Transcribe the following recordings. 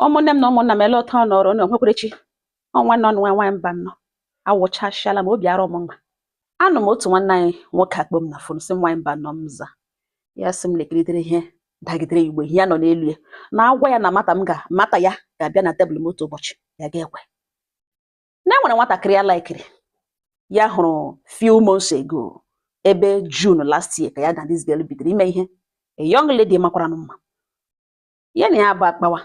Ụmụnne m na ụmụnna m, ele otu ọ nọrọ unu nwekwarechi ọnwa nọ nwa nwaanyị mba nnọọ awụchasịala m obi arọ m mma. Anụ m otu nwanne anyị nwoke akpọ m na phone, sị m, "Nwaanyị mba nọ." M za ya, sị m lekiritere ihe dagidere igbo ihe ya nọ n'elu ya na agwa ya na mata m ga mata ya ga-abịa na tebụl m otu ụbọchị. Ya ga-ekwe na enwere nwatakịrị ya laikiri, ya hụrụ few months ago, ebe June last year ka ya na this girl bidoro ime ihe. A young lady makwara mma, ya na ya bụ akpawa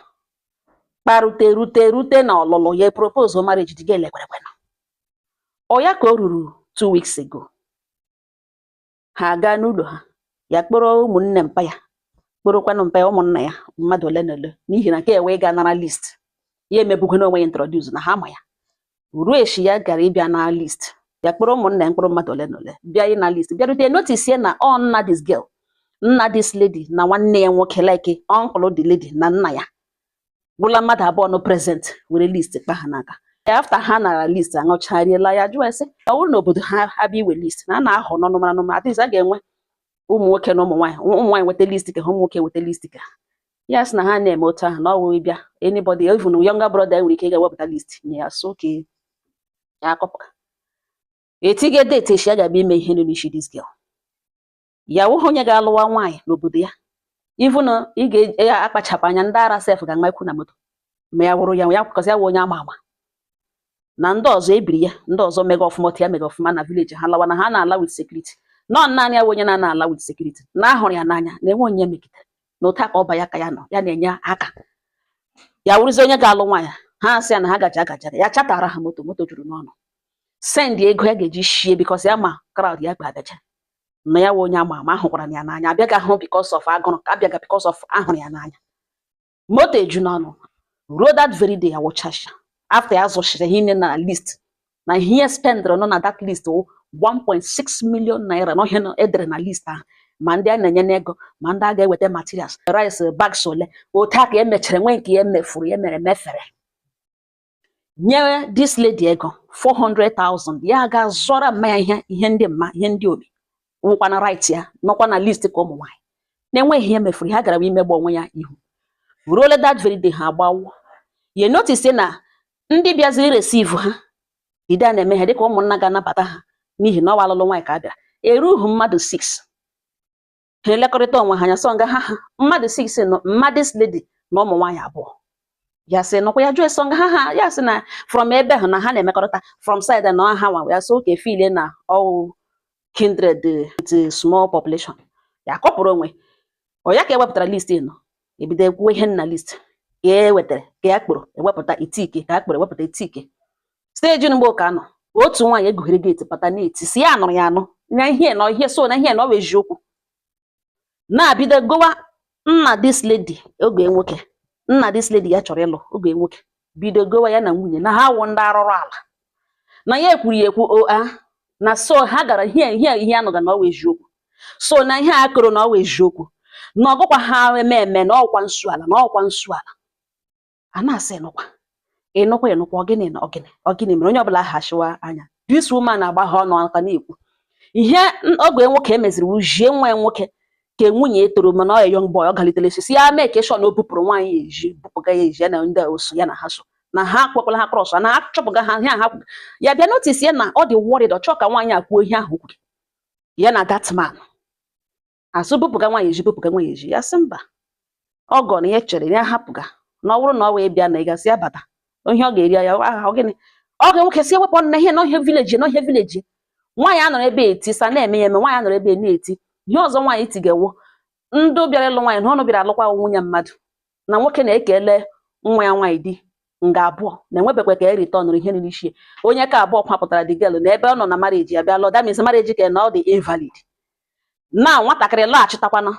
kparute rute rute na ọlụlụ. Ya propose marriage, the girl ekwerekwenụ. Ọ ya ka o ruru 2 weeks ago, ha gaa n'ụlọ ha, ya kpọrọ ụmụnne mpa ya, kpọrọkwanụ mpa ya, ụmụnna ya mmadụ ole na ole, n'ihi na nke ewe ga nara list. Ya emebukwana onwe ya introduce na ha ma ya ruo echi ya gara ịbịa na list. Ya kpọrọ ụmụnna ya mkpụrụ mmadụ ole na ole bịa ịna list, bịarute notice ya na ọ nna this girl, nna this lady na nwanne ya nwoke, like uncle the lady na nna ya, gwụla mmadụ abụọ no present were list kpa ha n'aka. After ha nara list, aṅụchariela, ya jụọ ese ọ bụrụ na obodo ha abịa iwe list na a na-ahọ n'ọnụ mara n'ọnụ, at least a ga-enwe ụmụ nwoke na ụmụ nwaanyị, ụmụ nwaanyị nweta list ka ha, ụmụ nwoke nweta list ka ha. Ya sị na ha na-eme otu ahụ, na ọ wụ ịbịa anybody, even younger brother, nwere ike ịga wepụta list nye ya. So okay, ya akọpụta etige date echi ya ga-abịa ime ihe n'isi this girl. Ya wụghị onye ga-alụwa nwaanyị n'obodo ya, even ị ga-akpachapụ anya, ndị ara sef ga-ama ikwu na moto ma ya wụrụ ya ya kwakọsị ya wụ onye ama ama na ndị ọzọ ebiri ya, ndị ọzọ mega ọfụma, otu ya mega ọfụma na village ha lawa na ha na-ala with security, nọ naanị ya wụ onye na-ana ala with security, na ahụrụ ya n'anya na enwe onye megidere na otu a ka ọba ya ka ya nọ ya na-enye aka. Ya wụrụzi onye ga-alụ nwaanyị, ha asị ya na ha gaji agaja ya chatara ha moto, moto juru n'ọnụ, send ego ya ga-eji shie, because ya ma crowd ya gba abịacha na ya wụ onye ama ama, ahụkwara ya n'anya, abịaghị ahụ because of agụrụ ka abịaga, because of ahụrụ ya n'anya, moto eju n'ọnụ. Ruo that very day, awụchasha after ya zụchiri ihe niile na list, na ihe spendịrị nọ na that list wụ 1.6 million naira na ihe edere na list ahụ, ma ndị a na-enye n'ego, ma ndị a ga-eweta materials, rice bags ole, otu a ka e mechara nwee nke ya mefuru, ya mere mefere nye this lady ego 400,000, ya ga zụọra mma ya ihe, ihe ndị mma, ihe ndị obi nwụkwa na right ya nọkwa na list ka ụmụ nwaanyị na-enweghị ihe mefuru. Ha gara imegbu onwe ya ihu. Ruole that very day, ha agbawo, ya notice na ndị bịaziri receive ha ide a na-eme ha dịka ụmụnna ga-anabata ha, n'ihi na ọwa alụlụ nwaanyị ka a bịara, erughị mmadụ 6. Ha elekọrịta onwe ha anya, sọ nga ha mmadụ 6 nọ, mma this lady na ụmụ nwaanyị abụọ. Ya sị nọkwa, ya jụọ sọ nga ha, ya sị na from ebe ahụ na ha na-emekọrịta from side na ha nwa. Ya sị oke feel na ọwụ kindred with small population. Ya kọpụrụ onwe ọ ya ka ewepụtara list nọ, ebido ekwuo ihe nna list ka e wetara, ka ya kpọrọ ewepụta itike, ka a kpọrọ ewepụta itike stage. Mgbe ụka nọ, otu nwaanyị egughere gate pata na-eti si ya nụrụ ya anụ na ihe nọ ihe so na ihe na ọ bụ eziokwu, na-abido gowa nna this lady, oge nwoke nna this lady ya chọrọ ịlụ, oge nwoke bido gowa ya na nwunye na ha wụ ndị arụrụ ala, na ya ekwuru ya ekwu o a na so ha gara ihe ihe ihe anụga na ọ bụ eziokwu, so na ihe a kụrụ na ọ bụ eziokwu, na ọgụkwa ha eme eme, na ọkwa nsu ala, na ọkwa nsu ala. A na-asị ịnụkwa ịnụkwa ịnụkwa, ọgịnị na ọgịnị ọgịnị mere onye ọbụla ahashiwa anya. This woman na-agba ha ọnụ aka na-ekwu ihe ọgụ nwoke emeziri wujie nwa ya nwoke ka nwunye toro, mana ọ ya young boy, ọ galitere isi ya mee ka ịshọ na o bupụrụ nwaanyị eji bupụga ya eji, ya na ndị osu ya na ha so na ha kwekwala ha cross na ha chọpụga ha ihe ha. Ya bịa notice ya na ọ dị worried, ọ chọọ ka nwaanyị a kwuo ihe ahụ kwuru ya na that man azụ, bupụga nwaanyị eji, bupụga nwaanyị eji. Ya sị mba, ọgọ na ya chere ya hapụga na ọ bụrụ na ọ wee bịa na ị gasị ya bata ihe ọ ga-eri ya aha ọ gịnị. Ọ ga nwoke si ewepụ ọnụ na ihe n'ọhịa village, n'ọhịa village. Nwaanyị anọrọ ebe eti sa na-eme ya eme, nwaanyị anọrọ ebe na-eti ihe ọzọ. Nwaanyị tigewo ndị bịara ịlụ nwaanyị na ọnụ bịara alụkwa nwunye mmadụ na nwoke na-ekele nwa ya nwaanyị di nga abụọ na enwebekwa ka e ritọnụrụ ihe niile isi onye ka abụọ kwapụtara the girl na ebe ọ nọ na marriage ya bịa lụọ. That means marriage ka na ọ dị invalid na nwatakịrị lọghachitakwana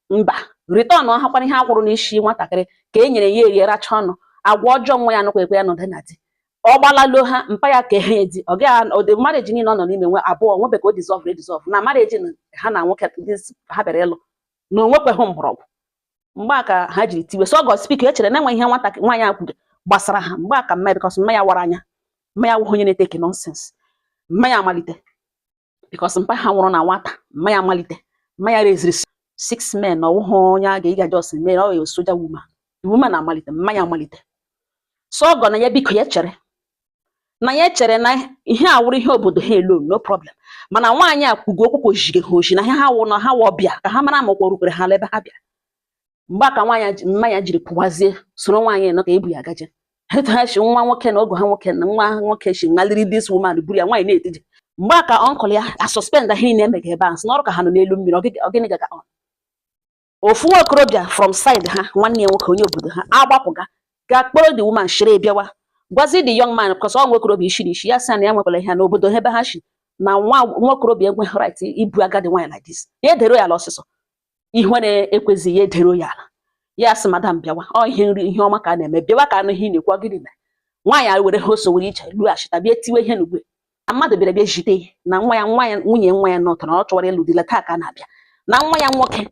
mba return hakwana ihe akwụrụ n'isi nwatakịrị ka e nyere ya erie racha ọnụ agwa ọjọọ. Nwa ya nụkwa ekwe ya nọdụ na di, ọ gbalalo ha mpa ya ka ehe di ọ gaghị ọ marriage niile ọ nọ n'ime nwe abụọ nwebe ka o dissolve redissolve na marriage ha na nwoke ha bịara ịlụ na onwekweghị mgbọrọgwụ. Mgbe a ka ha jiri tiwe so ọgọ speak echere na enwe ihe nwata nwaanyị a kwuru gbasara ha. Mgbe a ka mma, because mma ya wara anya, mma ya wụghị onye na-eteke nonsense. Mma ya amalite, because mpa ha nwụrụ na nwata, mma ya amalite, mma ya reziri six men na ọwụghị onye a ga ịga just mee ọ ya soja woman. The woman amalite, mma ya amalite. So ọgọ na ya, biko, ya chere na ya chere na ihe a wụrụ ihe obodo ha alone, no problem. Mana nwaanyị a kwugo okwu ka ojige ha oji na ihe ha wụ na ha wụ ọbịa, ka ha mara ma ụkwụ rukwere ha ebe ha bịara. Mgbe a ka nwaanyị mma ya jiri pụwazie soro nwaanyị nọ ka ebu ya gaje. Etu ha si nwa nwoke na ogo ha nwoke na nwa nwoke si ngaliri this woman buru ya, nwaanyị na-etije. Mgbe a ka uncle ya a suspend ihe niile emega ebe ahụ, sị na ọrụ ka ha nọ n'elu mmiri. Ọ gịnị gaga on? Ofu nwa okorobịa from side ha, nwanne ya nwoke, onye obodo ha, agbapụga gaa kpọrọ the woman shiri bịawa gwazi the young man, because ọ nwa okorobịa ishiri ishi ya, sị na ya nwekwara ihe n'obodo ha ebe ha shi, na nwa nwa okorobịa enweghị right ibu agadi nwaanyị like this. Ya edero ya ala ọsịsọ, ihe na-ekwezi ya edero ya ala. Ya sị, "Madam, bịawa, ọ ihe nri ihe ọma ka a na-eme, bịawa ka anụ ihe ị na-ekwu. Ọ gịnị mere?" Nwaanyị a were ha oso were ije lughachita, bịa tiwe ihe n'ugbe na mmadụ bịara bịa jide na nwa ya, nwa ya, nwunye nwa ya nọtara, ọ chọwara ịlụ di taa ka a na-abịa na nwa ya nwoke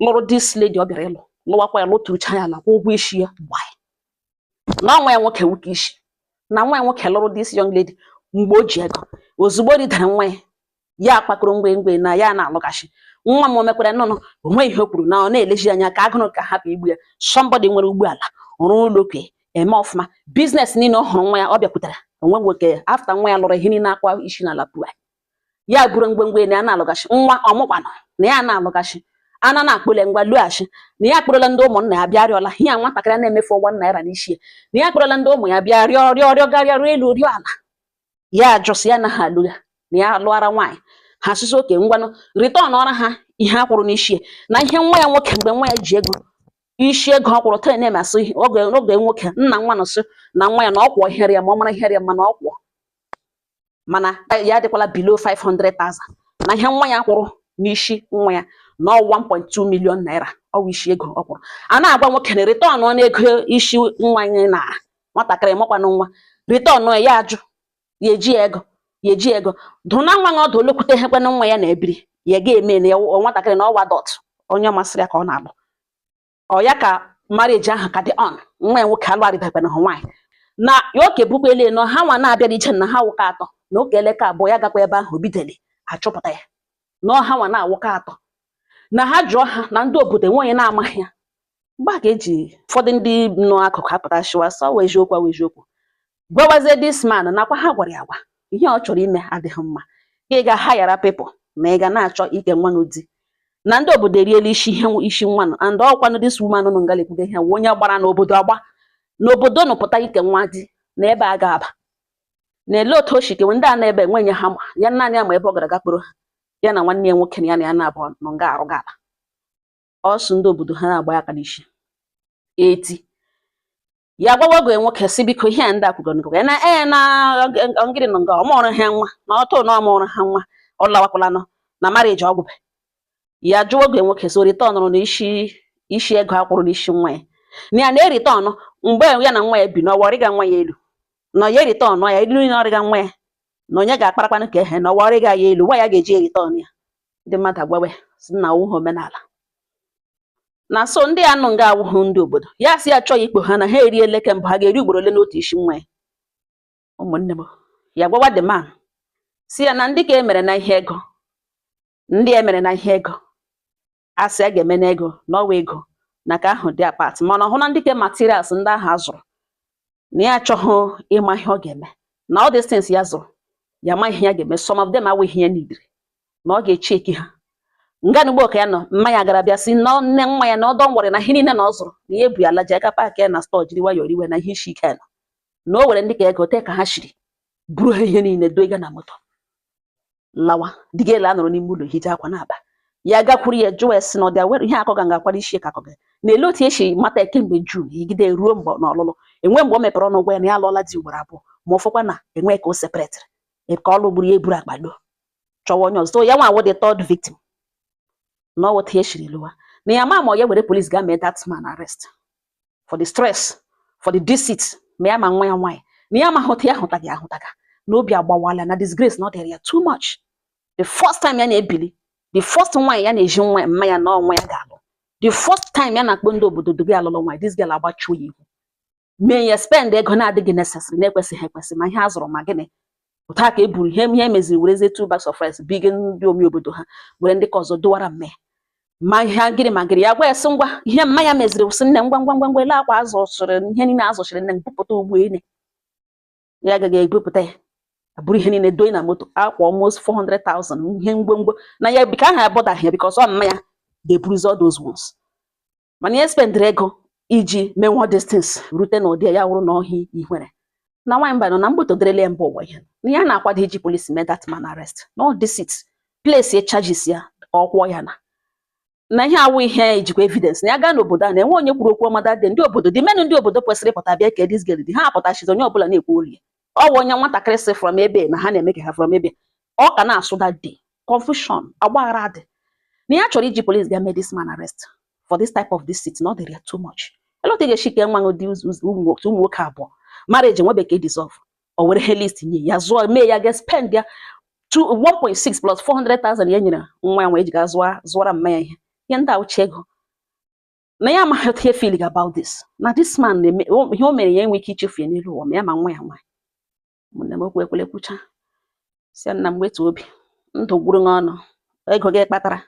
lụrụ this lady ọ bịara ịlụ, lụwakwa ya, lụtucha ya ala, kwụ ụgwọ isi ya gbaa na nwa ya nwoke nwoke isi na nwa ya nwoke lụrụ this young lady. Mgbe o ji ego ozugbo ridara nwa ya, ya akpakọrọ ngwe ngwe na ya na-alụghachi nwa m. O mekwara nnụnụ onwe ihe o kwuru na ọ na-eleji anya ka agụrụ ka hapụ igbu ya. Somebody nwere ụgbọala, rụọ ụlọ, oke eme ọfụma, business niile ọ hụrụ nwa ya ọ bịakwutere onwe nwoke. After nwa ya lụrụ ihe niile akwa isi n'ala pụa, ya buru ngwengwe na ya na-alụghachi nwa ọmụkwanụ na ya na-alụghachi ana na-akpụle ngwa lughachi, na ya akpụrụla ndị ụmụnna ya bịa rịọla ihe a. Nwatakịrị a na-emefu ụgwọ naira n'isi ya, na ya akpụrụla ndị ụmụ ya bịa rịọ rịọ rịọ garịa rịọ elu rịọ ala. Ya ajụsị ya anaghị alụ ya, na ya lụara nwaanyị ha sịsị oke ngwanụ, return ọra ha ihe a kwụrụ n'isi ya na ihe nwa ya nwoke mgbe nwa ya ji ego isi ego ọ kwụrụ taa na-emasị oge oge nwoke nna nwa nọsị na nwa ya na ọ kwụọ ihere ya ma ọ mara ihere ya, mana ọ kwụọ, mana ya adịkwala below 500,000. Na ihe nwa ya kwụrụ n'isi nwa ya na ọ 1.2 million naira, ọ bụ isi ego ọ kwụrụ. A na-agwa nwoke na return na ego isi nwa ya na nwatakịrị mụkwanụ nwa, return ya, ajụ. Ya eji ego, ya eji ego dụ na nwa ya ọdụ olokwute hekwanụ nwa ya na-ebiri ya ga-eme na ya nwatakịrị na ọwa dọt onye masịrị ya ka ọ na-alụ. Ọ ya ka marriage ahụ ka dị on. Nwa ya nwoke alụgharịbekwana hụ nwaanyị na ya oke bukwa ele nọ ha nwa na-abịa ije na ha wụka atọ na oke eleka abụọ ya gakwa ebe ahụ bidele achọpụta ya na ọ ha nwa na-awụka atọ na ha jụọ ha na ndị obodo enwe onye na-amaghị ya. Mgbe a ka eji ụfọdụ ndị nọ akụkụ apụta shịwa sọ wee eziokwu awụ eziokwu, gwawazie this man nakwa ha gwara ya agwa ihe ọ chọrọ ime adịghị mma, ka ị ga hayara people na ị ga na-achọ ike nwa di na ndị obodo eriela isi ihe isi nwa nọ. And ọkwanụ this woman nọ ngala ekwugo ihe wụ onye gbara n'obodo agba n'obodo nụpụta ike nwa di na ebe a ga-aba na-ele otu o si kewe ndị a na-ebe enwenye ha ma ya naanị ya ma ebe ọ gara ga kporo ha, ya na nwanne ya nwoke na ya na ya na-abụọ nọ nga arụ gala ọsụ. Ndị obodo ha na-agba ya aka n'isi eti ya gwawa oge nwoke si biko, ihe a ndị akwụgo ya na ee na ngịrị nọ nga ọmụrụ ha nwa na ọtụ na ọmụrụ ha nwa, ọ lawakwalanụ na marriage ọgwụbe. Ya jụọ oge nwoke so return na isi isi ego akwụrụ n'isi nwa ya, na ya na-e return mgbe ya na nwa ya bi n'ọwa ọrịga nwa ya elu na ya e return ya elu na ọrịga nwa ya na onye ga-akparakwanụ ka ehe na ọwa ọrịga ya elu nwa ya ga-eji e return ya. Ndị mmadụ agwawe si na awụghị omenala na so ndị a nọ nga awụghị ndị obodo ya si achọghị ikpo ha na ha eriele kemgbe ha ga-eri ugboro ole n'otu isi nwa ya. Ụmụnne m, ya gwawa the man si ya na ndị ka emere na ihe ego, ndị emere na ihe ego asị a ga-eme n'ego n'ọwa ego na ka ahụ dị apart, mana ọ hụ na ndị ke materials ndị ahụ a zụrụ na ya achọghị ịma ihe ọ ga-eme na all these things ya zụrụ, ya ama ihe ya ga-eme. Some of them awụ ihe ya nidiri na ọ ga-echeki ha nga n'ugbo ka ya nọ. Mma ya gara bịa si na nne nwa ya na ọdọ nwere na ihe niile na ọ zụrụ na ya ebu ya laji aka pack ya na store, jiri nwayọọ riwe na ihe isi ike nọ na o were ndị ka ego tee ka ha shiri buru ha ihe niile doga na moto lawa. Dịga a nọrọ n'ime ụlọ hichaa akwa na-aba ya gakwuru ya jụọ ya sị na ọ dị aware ihe akọ ga nga-akwado isi ka akọ ga na-ele otu esi mata ya kemgbe June yigide ruo mgbe n'ọlụlụ enwe mgbe o mepere ọnụ gwa ya na ya alụọla di ugboro abụọ, ma ọ fọkwa na enwe ka o separatịrị ka ọ lụgburu ya eburu akpa lụọ chọwa onye ọzọ. So ya nwa awụ the third victim na ọ wụta ya eshiri lụwa na ya ma ya were police ga mee that man arrest for the stress, for the deceit, ma ya ma nwa ya nwaanyị na ya amaghị otu ya hụtaghị ahụtaga na obi agbawala na disgrace na ọ dịrị ya too much. The first time ya na-ebili, the first nwaanyị ya na-eji nwa mma ya na ọnwa ya ga-alụ, the first time ya na-akpọ ndị obodo dobe alụlụ nwaanyị, this girl agbachuo ya ihu mee ya spend ego na-adịghị necessary, na-ekwesịghị ekwesị, ma ihe a zụrụ ma gịnị otu a ka e buru ihe ihe emeziri werezie two bags of rice bige ndị ome obodo ha were ndị ka ọzọ dowara mme Ma ihe gịrị ma gịrị ya gwa ya sị ngwa, ihe mma ya meziri sị nne, ngwa ngwa ngwa ngwa, ele akwa azụchiri, ihe niile azụchiri nne m, bupụta ugbu ene. Ya agaghị ebupụta ya, bụrụ ihe niile doye na moto, akwa almost 400,000, ihe ngwongwo na ya bika aha abọdaghị ya, because ọ mma ya ga-eburuzi all those ones. Mana ya spendịrị ego iji mee all these things rute n'ụdị ya, ya wụrụ na ọhịa ihwere na nwaanyị mba nọ na mgbotoderele ya mba ụwa, ihe na ya na-akwado iji polisi mee that man arrest na all this it place ya charges ya ka ọ kwụọ ya na ihe awụ ihe ejikwa evidence na ya gaa n'obodo a na-enwe onye kwuru okwu ọma that day. Ndị obodo dị menụ, ndị obodo kwesịrị ịpụta bịa ka this girl dị ha apụtachizi, onye ọbụla na-ekwu olu ya, ọ bụ onye nwatakịrị si from ebe na ha na-eme ka ha from ebe ọ ka na-asụ that day. Confusion, ọgbaghara dị na ya chọrọ iji police ga mee this man arrest for this type of deceit, na ọ dịrị ya too much. Elota ga-esi ke nwa dị ụmụ nwoke abụọ, marriage nwebe ka dissolve, o were he list nye ya zụọ mee ya ga spend ya 1.6 plus 400,000 ya nyere nwa ya nwa eji ga zụọ zụọra mma ya ihe ihe ndị a uche ego na ya amaghị otu ihe feeling about this, na this man na-eme ihe o mere ya enwe ike ichefu ya n'elu ụwa, ma ya ma nwa ya nwaanyị. Ụmụnne m, okwu ekwele kwucha, si ya nna m wetu obi, ndụ gwuru n'ọnụ, ego gị kpatara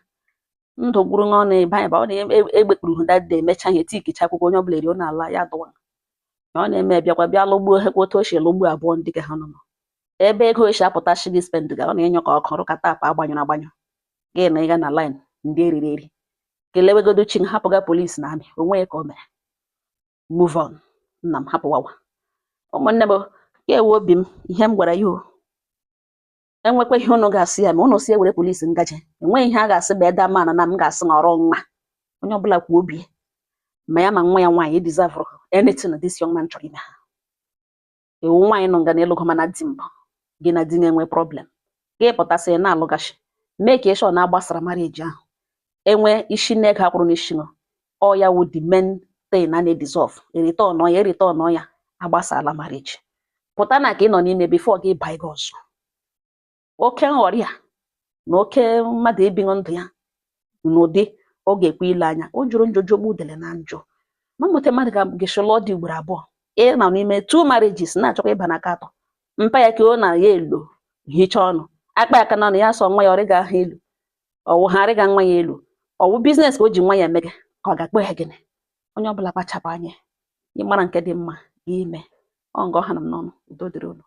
ndụ gwuru n'ọnụ ịba ịba ọ na-egbekpuru that day, emecha ihe tikicha akwụkwọ, onye ọbụla erio n'ala ya dụwa na ọ na-eme bịakwa bịa lụgbuo ha otu o si lụgbuo abụọ ndị ka ha nọ nọ ebe ego esi apụta shi gị spend ga ọ na-enyo ka ọkụ rụka tap agbanyụrụ agbanyụ gị na ịga na line ndị eriri eri kelewegodo chi, hapụga polisi na amị onwe ya ka o mere. Move on, nna m, hapụwawa. Ụmụnne m, ya ewe obi m ihe m gwara ya o enwekwa ihe unu ga-asị ya ma unu si ewere polisi ngaji, enweghị ihe a ga-asị bụ eda mana na m ga-asị na ọrụ nwa onye ọbụla kwuo obi ya, ma ya ma nwa ya nwaanyị deserve anything this young man chọrọ ime ha. Ewu nwaanyị nọ nga n'ịlụgo, mana di mbụ gị na di na-enwe problem, gị pụtasị na-alụgachi mee ka ịshọ na-agbasara marriage ahụ enwe isi na ego akwụrụ n'isi nọ, ọ ya wụ the main thing a na-edissolve, return ya, return ya, agbasala marriage. Pụta na ka ị nọ n'ime before gị baa ego ọzọ. Oke nghọrị a na oke mmadụ ebinụ ndụ ya n'ụdị ọ ga-ekwe ile anya, o juru njọ jọgbu udele na njọ ma mmụta mmadụ ga-esi lụọ di ugboro abụọ, ị nọ n'ime two marriages na-achọkwa ịba na aka atọ. Mpa ya ka ọ na ya elo hichaa ọnụ akpa ya aka n'ọnụ ya sọ nwa ya ọrịga ahụ elu, ọwụ ha arịga nwa ya elu, ọwụ business ka o ji nwa ya emege ka ọ ga-akpọ ya gịnị? Onye ọbụla kpachapụ anya ịmara nke dị mma ime ọ nga ọha na m n'ọnụ. Udo dịrị unu.